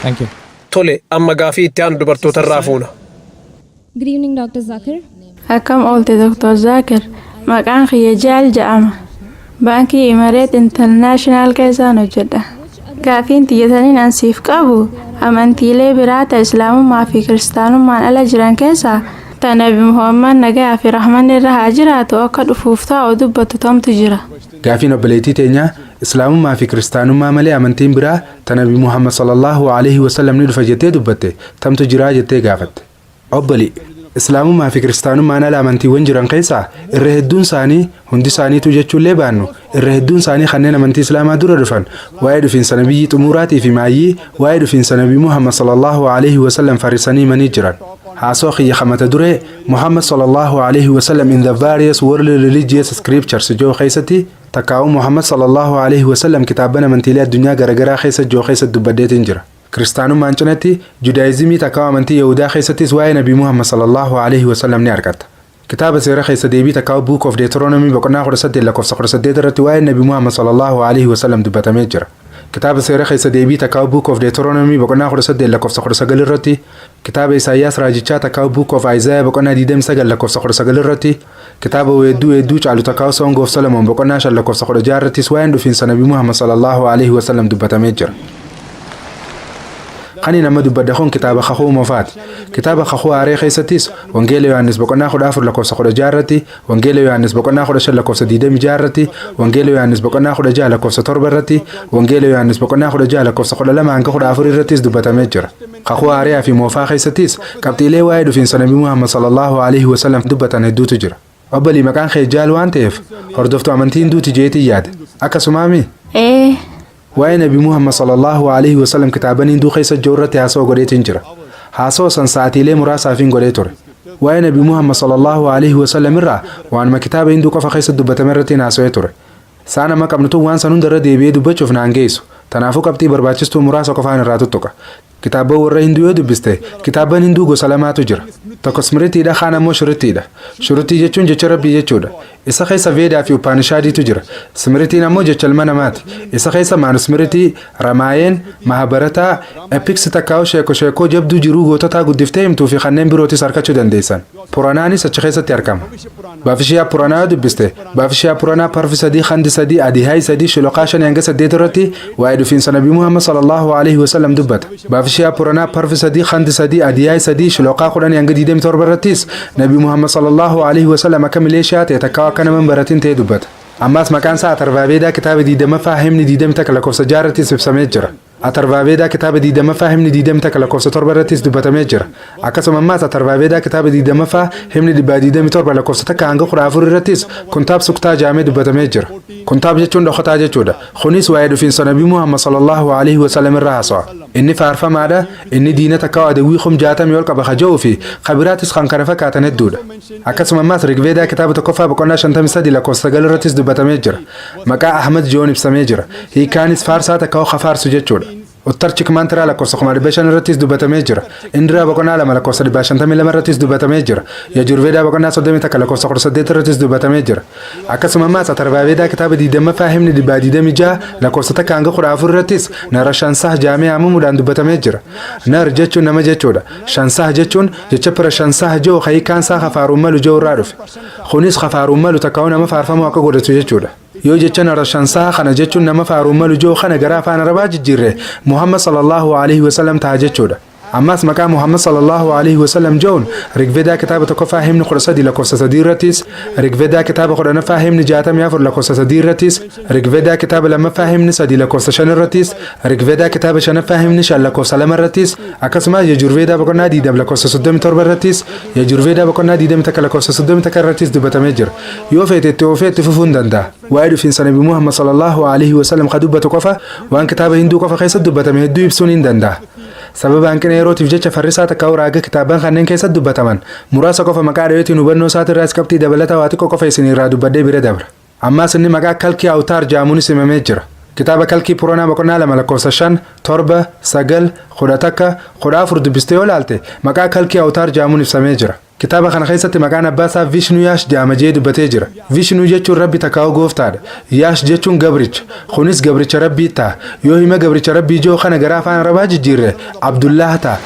Thank you. Tole, amma gaafii itti aanu dubartoota irraa fuuna. Good evening, Dr. Zakir. Akkam oolte, Dr. Zaakir? Maqaan kiyya Jaal jedhama. Baankii Imareet Intarnaashinaal keessaan hojjedha. Gaafiin tiyyataniin an siif qabu, amantiilee biraa ta Islaamummaa fi Kiristaanummaan ala jiran keessaa ta Nabi Muhammad nagayaa fi rahmanni irra haa jiraatu akka dhufuuf taa'u dubbatu tamtu jira? Gaafiin obboleettii teenyaa, Islaamummaa fi Kiristaanummaa malee amantiin biraa ta Nabi Muhammad sallallahu alaihi wasallam ni dhufa jettee dubbatte tamtu jiraa jettee gaafatte. Obboli, Islaamummaa fi Kiristaanummaan ala amantiiwwan jiran keessaa irra hedduun isaanii, hundi isaaniitu jechuullee baannu, irra hedduun isaanii kanneen amantii Islaamaa dura dhufan waa'ee dhufiinsa nabiyyi xumuraatii fi maayyii waa'ee dhufiinsa Nabii Muhammad sallallahu alaihi wasallam farisanii himanii jiran. Haasoo kiyya mata duree "Muhammad sallallahu alaihi wasallam in the various world religious scriptures" joo keessatti, takkaa'uu "Muhammad sallallahu alaihi wasallam kitaabban amantiilee addunyaa garaagaraa keessa" joo keessatti dubbadheetiin jira. Kiristaanummaan cinatti Judaayizimii takkaa'u amantii Yahudaa keessattis waa'ee Nabii Muhammad sallallahu alaihi wasallam ni argatta. Kitaaba seera keessa deebii takkaa'u Book of Deuteronomy boqonnaa 18 lakkoofsa 18 irratti waa'ee Nabii Muhammad sallallahu alaihi wasallam dubbatamee jira. Kitaaba seera keessa deebii takkaa'u Book of Deuteronomy boqonnaa 18 lakkoofsa 19 irratti, kitaaba Isaayyaas raajichaa takkaa'u Book of Isaiah boqonnaa 29 lakkoofsa 19 irratti, kitaaba weedduu weedduu caalu takkaa'u Song of Solomon boqonnaa 5 lakkoofsa 16 irrattis waa'een dhufiinsa Nabii Muhammad sallallahu alaihi wasallam dubbatamee jira. Kan nama dubbadde kun kitaaba Kakuu Moofaati. Kitaaba Kakuu Haaree keessattis Wangeela Yohaannis boqonnaa 14 lakkoofsa 16 irratti, Wangeela Yohaannis boqonnaa 15 lakkoofsa 26 irratti, Wangeela Yohaannis boqonnaa 16 lakkoofsa 7 irratti, Wangeela Yohaannis boqonnaa 16 lakkoofsa 12 hanga 14 irrattis dubbatamee jira. Kakuu Haaree fi Moofaa keessattis qabxiilee waa'ee dhufiinsa Nabii Muhammad sallallahu alaihi wasallam dubbatan hedduutu jira. Obbolii, maqaan kee Jaal waan ta'eef hordoftuu amantii Hinduuti jeetii yaade. Akkasumaami? Ee. Waa'ee Nabi Muhammad sallallahu alaihi wasallam kitaaban Hinduu keessa jiru irratti haasawaa godheetiin jira. Haasawaa san sa'aatiilee muraasaaf hin godhee ture. Waa'ee Nabi Muhammad sallallahu alaihi wasallam irraa waanuma kitaaba Hinduu qofa keessa dubbatame irratti haasawee ture. Sa'aan amma qabnu tun waan san hundarra deebi'ee dubbachuuf naan geessu. Tanaafuu qabxii barbaachistuu muraasa qofaan irraa tuttuqa. Kitaabban warra Hinduu yoo dubbiste, kitaabban Hinduu gosa lamaatu jira. Tokko Smritiidha, kaan ammoo Shurutiidha. Shurutii jechuun jecha Rabbii jechuudha. Isa keessa Veedaa fi Upanishaadiitu jira. Smritiin ammoo jecha ilma namaati. Isa keessa Maanusmiritii, Ramaayeen, Mahabarataa, Epics takkaa'u sheeko sheekoo jabduu jiruu goototaa guddiftee himtuu fi kanneen birootis argachuu dandeessan. Puranaanis achi keessatti argama. Bhavishiyaa Puranaa yoo dubbiste, Bhavishiyaa Puranaa Parvi 3, Khandi 3, Adhihaay 3, Shiloqaa 5 hanga 8 irratti waa'ee dhufiinsa Nabii Muhammad sallallahu alaihi wasallam dubbata. Bhavishiyaa Puranaa Parvi 3, Khandi 3, Adhihaay 3, Shiloqaa 10 hanga 27 irrattis Nabii Muhammad sallallahu alaihi wasallam akka mileeshiyaa ta'e takkaa akka nama hin baratin ta'e dubbata. Ammaas maqaan isaa Atarvaaveedaa kitaaba 20ffaa himni 21 lakkoofsa 6 irrattis ibsamee jira. Atarvaaveedaa kitaaba 20ffaa himni 21 lakkoofsa 7 irrattis dubbatamee jira. Akkasuma ammaas Atarvaaveedaa kitaaba 20ffaa himni 127 lakkoofsa 1 hanga 14 irrattis Kuntaab Suktaa jaamee dubbatamee jira. Kuntaab jechuun dhokataa jechuudha. Kunis waa'ee dhufiinsa Nabii Muhammad sallallahu alaihi wasallam irraa haasawa. Inni faarfamaadha, inni diina takka adawwii 60,000 ol qaba kaja'uu fi kabiraatis kan kana fakkaatan hedduudha. Akkasuma ammaas Rigveedaa kitaaba tokkoffaa boqonnaa 53 lakkoofsa 9 irrattis dubbatamee jira. Maqaa Ahmad Joon ibsamee jira. Hiikaanis faarsaa takka faarsu jechuudha. Uttar Chikmaantiraa lakkoofsa 500,000 irrattis dubbatamee jira. Indiraa boqonnaa 2 lakkoofsa 152 irrattis dubbatamee jira. Yajurveedaa boqonnaa 31 lakkoofsa 18 irrattis dubbatamee jira. Akkasuma ammaas Atarvaaveedaa kitaaba 20ffaa himni 126 lakkoofsa 1 hanga 14 irrattis Nara Shansah jaamee amamuudhaan dubbatamee jira. Nar jechuun nama jechuudha. Shansah jechuun jecha Pira Shansah ji'u hiikaan isaa kafaaruun malu ji'u irraa dhufe. Kunis kafaaruun malu takkaa'u nama faarfamuu akka godhatu jechuudha. Yoo jecha Nara Shansaa kana jechuun nama faaruun malu ji'u kana gara afaan Arabaa jijjiirre, Muhammad sallallahu alaihi wasallam ta'a jechuudha. Ammas maqaa Muhammad sallallahu alaihi wasallam jedhuun Rigvedaa kitaaba tokkoffaa himni 13 lakkoofsa 3 irrattis, Rigvedaa kitaaba 10ffaa himni 64 lakkoofsa 3 irrattis, Rigvedaa kitaaba lammaffaa himni 3 lakkoofsa 5 irrattis, Rigvedaa kitaaba shanaffaa himni 5 lakkoofsa 2 irrattis, akkasumas Yajurveedaa boqonnaa 20 lakkoofsa 37 irrattis, Yajurveedaa boqonnaa 21 lakkoofsa 31 irrattis dubbatamee jira. Yoo feete itti oofee itti fufuu hin danda'a. Waa'ee dhufiinsa Nabi Muhammad sallallahu alaihi wasallam ka dubbatu qofa waan kitaaba Hinduu qofa keessatti dubbatame hedduu ibsuun hin danda'a. Sababa hanqina yerootiif jecha farrisaa takka raaga kitaaban kanneen keessatti dubbataman muraasa qofa maqaa dhaweetiin hubannoo isaatirraas qabxii dabalataa waa xiqqoo qofa isin irraa dubbadhee bira dabra. Ammaas inni maqaa Kalkii Awtaar jaamuunis himamee jira. Kitaaba Kalkii Puranaa boqonnaa 2 lakkoofsa 5, 7, 9, 11, 14 dubbistee yoo laalte maqaa Kalkii Awtaar jaamuun ibsamee jira. Kitaaba kana keessatti maqaan abbaa isaa Vishnu Yaash jedhama jee dubbatee jira. Vishnu jechuun Rabbi takkaa'u gooftaadha. Yaash jechuun gabricha. Kunis gabricha Rabbii ta'a. Yoo hima gabricha Rabbii joo kana gara afaan Arabaa jijjiirre Abdullah ta'a.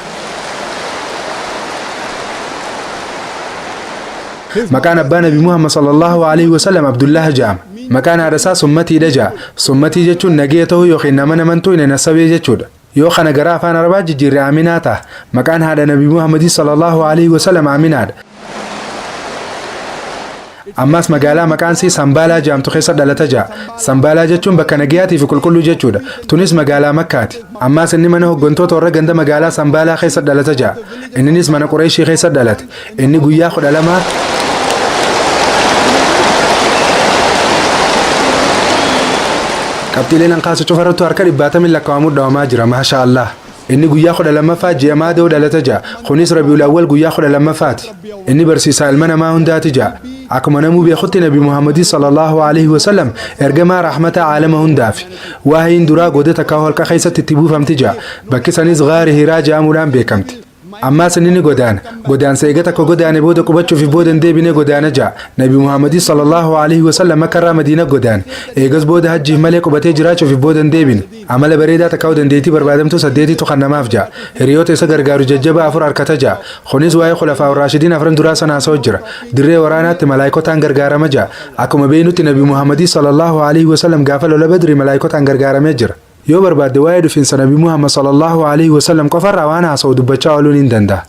Maqaan abbaa Nabi Muhammad sallallahu alaihi wasallam Abdullah jedhama. Maqaan haadha isaa Summatiidha jedha. Summatii jechuun nagee ta'uu yookiin nama namantuu hin nasabee jechuudha. Yoo kana gara afaan Arabaa jijjiirre Aminaa ta'a. Maqaan haadha Nabi Muhammadii sallallahu alaihi wasallam Aminaadha. Ammas magaalaa maqaan isii Sambaalaa jedhamtu keessa dhalata ja'a. Sambaalaa jechuun bakka nagayaatii fi qulqulluu jechuudha. Tunis magaalaa Makkaati. Ammas inni mana hooggantoota warra ganda magaalaa Sambaalaa keessa dhalata ja'a. Inninis mana Qureeshii keessa dhalate. Inni guyyaa 12 qabxiileen hanqaasu cufarrattu harka dhibbaatamii lakkaa'amuu dhawamaa jira, maasha Allah. Inni guyyaa 12ffaa ji'a Maadoo dhalata ja'a. Kunis Rabiul Awwal guyyaa 12ffaati. Inni barsiisaa ilma namaa hundaati ja'a. Akkuma namuu beekutti Nabi Muhammadii sallallahu alaihi wasallam ergamaa rahmata aalama hundaafi. Waahiin duraa goda takka holqa keessatti itti buufamti ja'a. Bakki sanis gaari Hiraa jedhamuudhaan beekamti. Ammaas inni ni godaana. Godaansa eega takka godaane booda qubachuuf booda hin deebine godaana ja'a. Nabi Muhammadii sallallahu alaihi wasallam Makka irraa Madiina godaane. Eegas booda hajjiif malee qubatee jiraachuuf booda hin deebine. Amala bareedaa takkaa'u dandeettii barbaadamtuu saddeetitu kan namaaf ja'a. Hiriyoota isa gargaaru jajjabaa afur harkata ja'a. Kunis waa'ee khulafaa raashidiin afran duraa sana haasa'u jira. Dirree waraanaatti malaayikotaan gargaarama ja'a. Akkuma beeynutti Nabi Muhammadii sallallahu alaihi wasallam gaafa lola Badri malaayikotaan gargaaramee jira. Yoo barbaadde waa'ee dhufiinsa Nabi Muhammad sallallahu alaihi wasallam qofarraa waan haasa'u dubbachaa ooluun hin danda'a.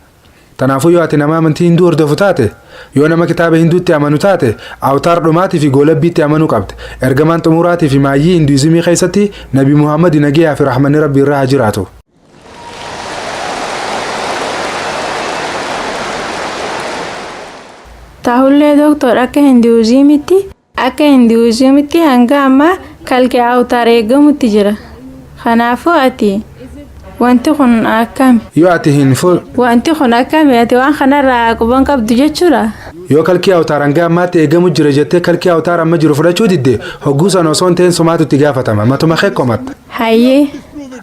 Kanaafuu yoo ati nama amantii Hinduu hordofu taate, yoo nama kitaaba Hinduutti amanu taate, awtaar dhumaatii fi goolabbiitti amanuu qabda. Ergamaan xumuraatii fi maayyii Hinduizimii keessatti Nabi Muhammad nagayaa fi rahmanni Rabbii irraa haa jiraatu. Tahullee doktor, akka Hinduuzimitti hanga ammaa kalqee awtaar eegamutti jira. Kanaafuu ati wanti kun akkami? Yoo ati hin fu Wanti kun akkami? Ati waan kanarraa quban qabdu jechuudha? Yoo kalkii awtaar hanga ammaatti eegamu jira jettee kalkii awtaar amma jiru fudhachuu didde, hogguu sana osoo hin ta'in sumaatu itti gaafatama. Matuma kee komatta. Hayyee.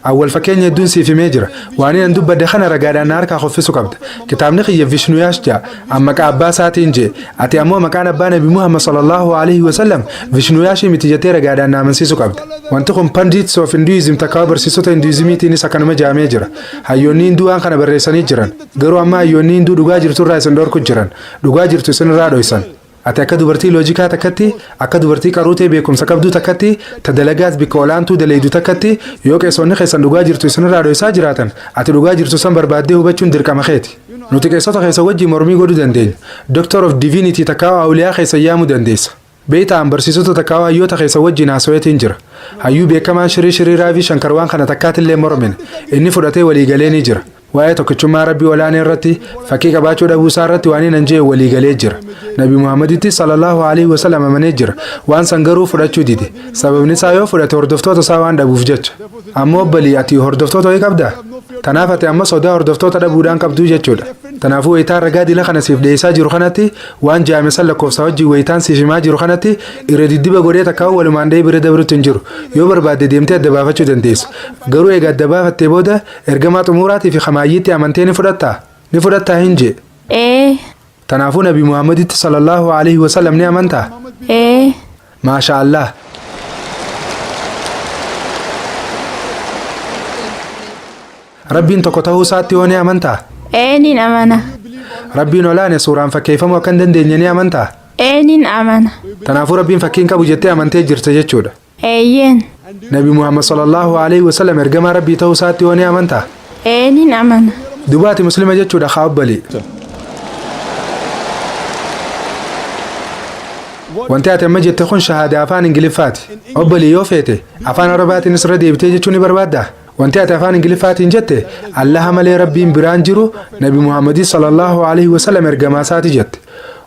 Awwal fakkeenya hedduun siif himee jira. Waan inni dubbadde kana ragaadhaan na harkaa koffisu qabda. Kitaabni kiyya Vishnuyash ja'a. An maqaa abbaa isaatiin jee. Ati ammoo maqaan abbaa Nabi Muhammad sallallahu alaihi wasallam Vishnuyaashii miti jettee ragaadhaan na amansiisu qabda. Wanti kun Pandits of Hinduism takkaa barsiisota Hinduizimiitiinis akkanuma jaamee jira. Hayyoonni Hinduu waan kana barreessanii jiran. Garuu amma hayyoonni Hinduu dhugaa jirtu irraa isin dhorku jiran. Dhugaa jirtu isin irraa dhoysan. Ati akka dubartii loojikaa takkatti, akka dubartii qaruutee beekumsa qabduu takkatti, ta dalagaas bikka olaantuu daleeydu takkatti, yoo qeessonni keessan dhugaa jirtu isinirraa dhoysaa jiraatan, ati dhugaa jirtu san barbaaddee hubachuun dirqama keeti. Nuti qeessota keessa wajjin mormii godhuu dandeenya. Doctor of Divinity takkaa awliyaa keessa yaamuu dandeessa. Beeytaan barsiisota takkaa hayyoota keessa wajjin haasaweetiin jira. Hayyuu beekamaan Shirii Shirii Raavii Shankar waan kana takkaatillee mormine. Inni fudhatee waliigalee ni jira. Waa'ee tokkichummaa Rabbii olaanee irratti fakkii qabaachuu dhabuu isaa irratti waan inni jee waliigalee jira. Nabi Muhammaditti sallallahu alaihi wasallam amanee jira. Waan san garuu fudhachuu dide. Sababni isaa yoo fudhate hordoftoota isaa waan dhabuuf jecha. Ammoo obbolii, ati hordoftoota wayii qabdaa? Tanaaf ati amma sodaa hordoftoota dhabuudhaan qabduu jechuudha. Kanaafuu wayitaan ragaa dila kana siif dhiyeessaa jiru kanatti, waan jaame san lakkoofsa wajjin wayitaan siif himaa jiru kanatti, irra diddiba godhee takkaa walumaan dhahee bira dabrutti hin jiru. Yoo barbaadde deemtee adda baafachuu dandeessa. Garuu egaa adda baafattee booda ergamaa xumuraatii fi kamaayyiitti amantee ni fudhattaa? Ni fudhattaa hin jee? Ee. Kanaafuu Nabi Muhammaditti sallallahu alaihi wasallam ni amantaa? Ee. Maasha Allah. Rabbiin tokko ta'uu isaatti hoo ni amantaa? Ee, nin amana. Rabbiin olaane suuraan fakkeeffamuu akka hin dandeenye ni amantaa? Ee, nin amana. Kanaafuu Rabbiin fakkiin qabu jettee amantee jirta jechuudha. Eeyyeen. Nabi Muhammad sallallahu alaihi wasallam ergamaa Rabbii ta'uu isaatti hoo ni amantaa? Ee, nin amana. Duuba ati muslima jechuudha haa obbalii. Wanti ati amma jette kun shahaadaa afaan Ingiliffaati. Obbolii, yoo feete afaan Arabaatiinis irra deebitee jechuu ni barbaaddaa? Wanti ati afaan Ingiliffaatiin jette Allaha malee Rabbiin biraan jiru, Nabi Muhammadii sallallahu alaihi wasallam ergamaa isaati jette.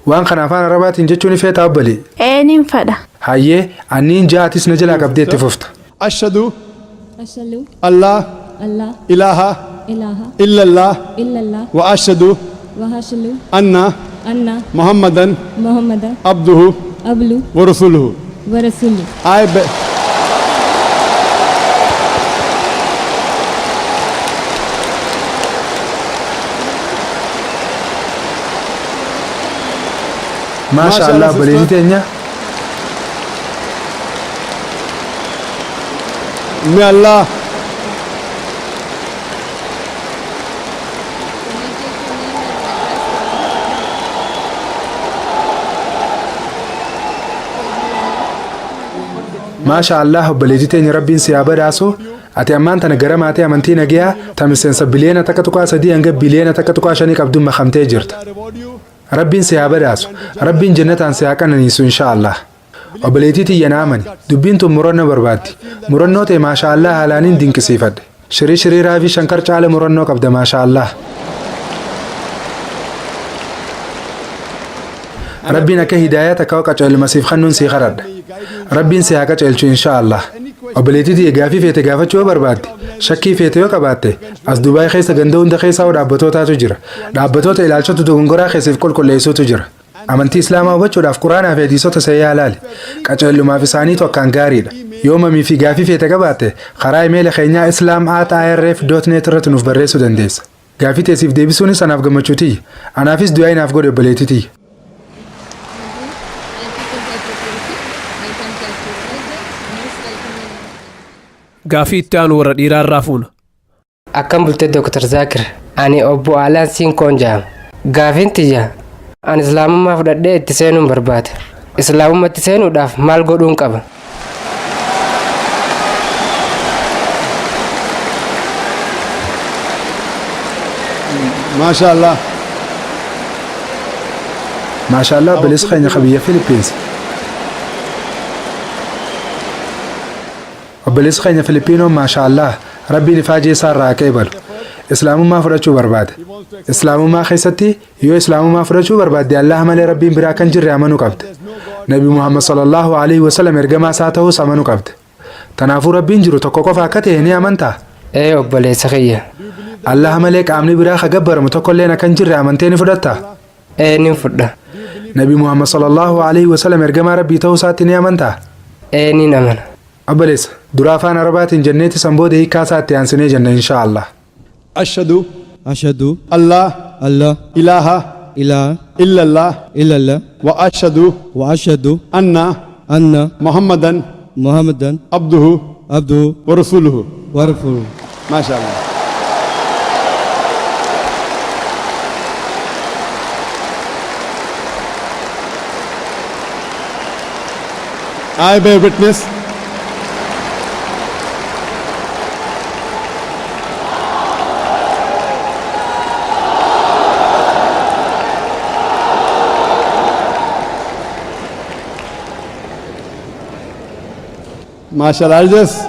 Waan kana afaan Arabaatiin jechuu ni feetaa, obbolii? Ee, nin fedha. Hayyee, anniin ja'atis na jalaa qabdee itti fufta. أشهد أشهد أن لا أن لا إله إله إلا الله إلا الله وأشهد وأشهد أن أن محمدا محمدا عبده عبده ورسوله. ورسوله. I be Maasha Allah, obboleettii teenya. May Allah Maasha Allah, obboleettii teenya, Rabbiin si haa badhaasu. Ati ammaan tana gara maatii amantii nagayaa ta miseensa biliyoona 1.3 hanga biliyoona 1.5 qabduun makamtee jirta. Rabbiin si haa badhaasu. Rabbiin jannataan si haa qananiisu, insha Allah. Obboleettii tiyya, na amani. Dubbiin tun murannoo barbaaddi. Murannoo ta'e, maasha Allah, haalaaniin dinqisiifadhe. Shirii Shirii Raavii Shankar caala murannoo qabda, maasha Allah. Rabbiin akka hidaayaa takka qaceeluma siif kennuun sii kadhadha. Rabbiin si haa qaceelchu, insha Allah. Obboleettii tiyya, gaafii feete gaafachuu yoo barbaadde, shakkii feete yoo qabaatte, as Dubaay keessa ganda hunda keessaa dhaabbatootaatu jira. Dhaabbatoota ilaalchota dogongoraa keessiif qulqulleessuutu jira. Amantii Islaamaa hubachuudhaaf Quraanaa fi hadiisota sayyaa ilaali. Qaceellumaaf isaaniitu akkaan gaariidha. Yoo mamii fi gaafii feete qabaatte, karaa imeela keenyaa islam@irf.net irratti nuuf barreessuu dandeessa. Gaafii teessiif deebisuunis anaaf gammachuu tiyya. Anaafis du'aa inaaf godhe, obboleettii tiyya. Welcome to Most welcome. Gaafii itti aanu warra dhiiraa irraa fuuna. Akkam bulte, Dr. Zaakir? Ani obbo Alaan Siinkoon jedhama. Gaafiin tiyya, ani islaamummaa fudhadhee itti seenuun barbaada. Islaamummaatti seenuudhaaf maal godhuun qaba? Maasha Allah. Maashaallah, obboleessi keenya ka biyya Filipiins. Obboleessi keenya Filipiinoon, maashaallah, Rabbiin ifaajee isaa irraa haa qeebalu. Islaamummaa fudhachuu barbaade. Islaamummaa keessatti yoo islaamummaa fudhachuu barbaadde, Allah malee Rabbiin biraa kan jirre amanuu qabde. Nabi Muhammad sallallahu alaihi wasallam ergamaa isaa ta'uus amanuu qabde. Kanaafuu Rabbiin jiru tokko qofa akka ta'e ni amantaa? Ee, obboleessa kiyya. Allah malee qaamni biraa ka gabbaramu tokkolleen akka hin jirre amantee ni fudhattaa? Ee, nin fudha. Nabi Muhammad sallallahu alaihi wasallam ergamaa Rabbii ta'uu isaatti ni amantaa? Ee, nin amana. Obboleessa, dura afaan Arabaatiin jenneeti san booda hiikkaa isaa itti aansinee jenna, insha Allah. أشهد أشهد أن لا أن لا إله إله إلا الله إلا الله وأشهد وأشهد أن أن محمدا محمدا عبده عبده ورسوله. ورسوله. ما شاء الله. I bear witness MashaAllah. I'll just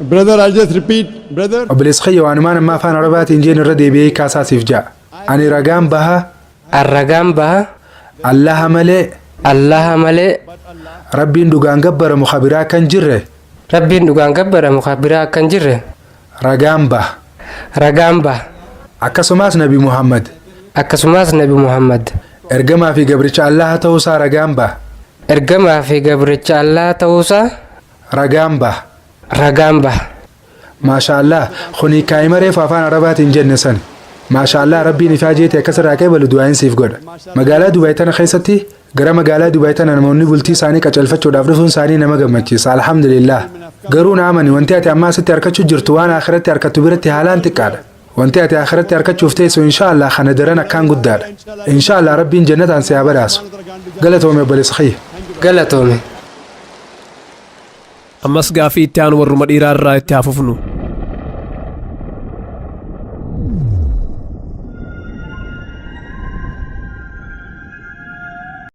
Brother, I'll just repeat. Brother, Obboleessi kiyya, waanumaan amma afaan Arabaatiin jeen irra deebi'ee hiikkaa isaa siif ja'a. Ani ragaan baha Arragaan baha Allaha malee Allaha malee Rabbiin dhugaan gabbaramu ka biraa kan jirre Rabbiin dhugaan gabbaramu kan biraa akka hin jirre ragaan baha. Ragaan baha. Akkasumas Nabi Muhammad Akkasumas Nabi Muhammad ergamaa fi gabricha Allaha ta'uusaa ragaan baha. Ergamaa fi gabricha Allah ta'uusaa Ragaan baha. Ragaan baha. Maashaallah, kuni kaa'ima reefu afaan Arabaatiin jenne sani. Maashaallah, Rabbiin ifaa jeete akkasirraa qeebalu du'aayin siif godha. Magaalaa Dubaay tana keessatti, gara magaalaa Dubaay tana namoonni bultii isaanii qaceelfachuudhaaf dhufuun isaanii nama gammachiisa. Alhamdulillah. Garuu na amani, wanti ati ammaa asitti harkachuu jirtu waan akhiratti harkattu biratti haalaan xiqqaadha. Wanti ati akhiratti harkachuuf teessu inshaallah kana daran akkaan guddaadha. Inshaallah Rabbiin jannataan si haa badhaasu. Galatoome, obboleessa kiyya. Galatoome. Ammas gaafii itti aanu warruma dhiiraa irraa itti haa fufnu.